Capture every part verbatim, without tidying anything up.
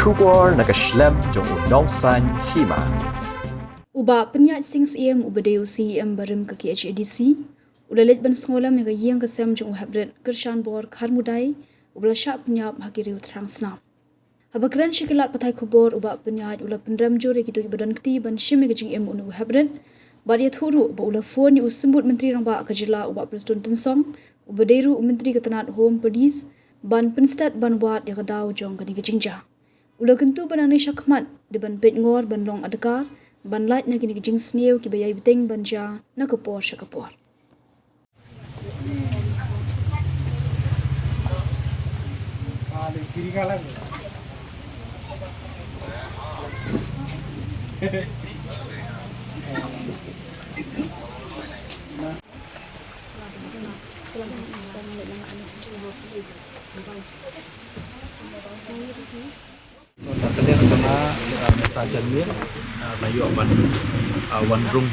Khubor na ka shlem jong u Nongsaiñ Hima. U Bah Pynïaid Sing Syiem uba dei u C E M barim ka K H A D C u la leit ban sngewlem ïa ka ïing ka sem jong u Heprit Kyrshan Bor Kharmudai uba la shah pynïap ha ki riew thrang snam. Haba kren sha ki lad pathai khubor, u Bah Pynïaid u la pynrem jur ïa kito kiba don kti ban shim ïa ka jingim u Heprit bad ïathuh ruh ba u la phone ïa u Symbud Myntri Rangbah ka jylla u Bah Prestone Tynsong uba dei ruh u Myntri ka tnat Home Police ban pynstet ban wad ïa ka daw jong kane ka jingjia. U la kyntu ba nangne shakhmat dei ban peit ngor ban long adkar ban lait na kine ki jingsniew kiba ïai bteng ban jia na ka por sha ka por. Ka dei ka, ah, mynta janmiet, ah, la ïoh ban, ah, wan rung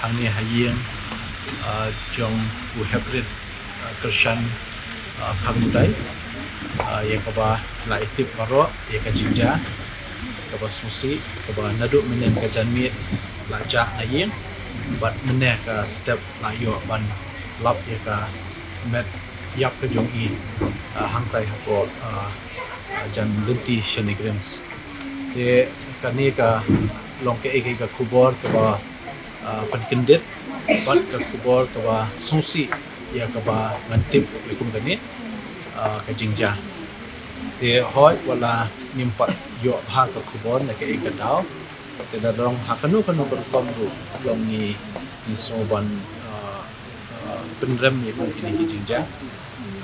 hangne ha ïing, ah, jong u Heprit, ah, Kyrshan, ah, Kharmudai, ah, ïa kaba la itip baroh ïa ka jingjia kaba sngewsih kaba naduh mynnin ka janmiet la jah na ïing bad mynne ka step la ïoh ban lap ïa ka met ïap ka jong i, ah, hangtai hapoh, ah, ah, jan lynti shane Grims. Te kane ka long kaei kaei ka khubor kaba, ah, pynkyndit bad ka khubor kaba sngewsih ïa kaba ngan tip ïa kum kane, ah, ka jingjia. Te hooid wat la ngim pat ïoh bha ka khubor na kaei ka daw, te da long ha kano kano ka rukom ruh long ngi, ngi sngew ban, ah, ah, pynrem ïa kum kine ki jingjia.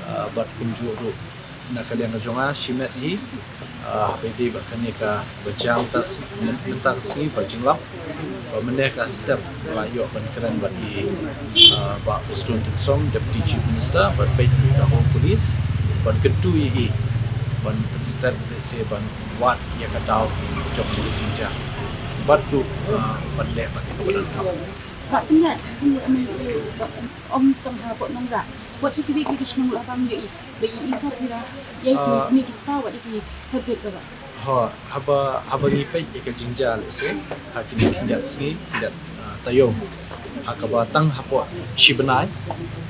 Ah, bad kumjuh ruh na ka liang ka jong nga shimet hi, ah, haba dei bad kane kaba jia mynta s-, mynta ka sngi bad jinglap ba mynne ka step la ïoh ban kren bad i, ah, Bah Prestone Tynsong, Deputy Chief Minister, bad peit ïa ka Home Police ban kyntu ïa i ban pynstet lehse ban wad ïa ka daw jong ka jingjia bad ruh, ah, ban leh bad ïa ka ban Bah Pynïaid, kum u M L A, ba, ym tang ha Port Nongrah, wat sha kiwei ki shnong la bam ïa i, ba i, i Saphira, ïa ki, ah, mih ki kpa wat ïa ki Heprit ba. Ho, haba, haba ngi peit ïa ka jingjia lehse ha kine khyndiat sngi, khyndiat, ah, taïew, ha kaba tang hapoh shi bnai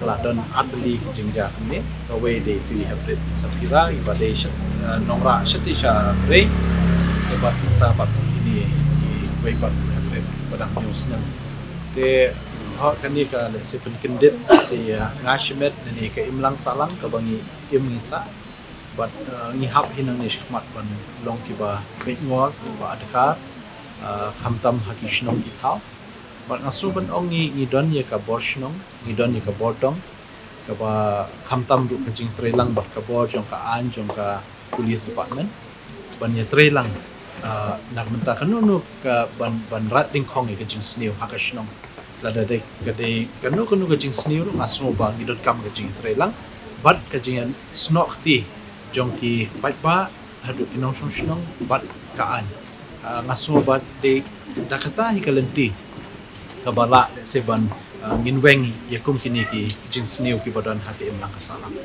ka la don artylli ki jingjia kumne. Kawei dei tu i Heprit Saphira iba dei sha, ah, Nongrah shatei sha Bri, iba mynta pat kine kiwei pat Heprit ba dang hynñiew snem. Te, ho, kane ka lehse pynkyndit sa ïa nga shimet na kane ka imlang sahlang kaba ngi im ngi sah. Bad, eh, ngi hap hi nangne shakhmat ban long kiba peit ngor, kiba adkar, eh, khamtam ha ki shnong ki thaw. Bad nga sngew ban ong ngi, ngi don ïa ka bor shnong, ngi don ïa ka bor dong, kaba khamtam ruh ka jingtreilang bad ka bor jong ka aiñ jong ka police department ban ïatreilang, ah, na ka bynta kano kano ka ban, ban rat dyngkhong ïa ka jingsniew ha ka shnong. Lada dei ka dei kano kano ka jingsniew ruh nga sngew ba ngi donkam ka jingïatreilang bad ka jingsnoh kti jong ki paidbah haduh ki nongshong shnong bad ka aiñ. Ah, nga sngew ba dei da kata hi ka lynti kaba lah lehse ban, ah, ngin weng ïa kum kine ki jingsniew kiba don ha ka imlang ka sahlang.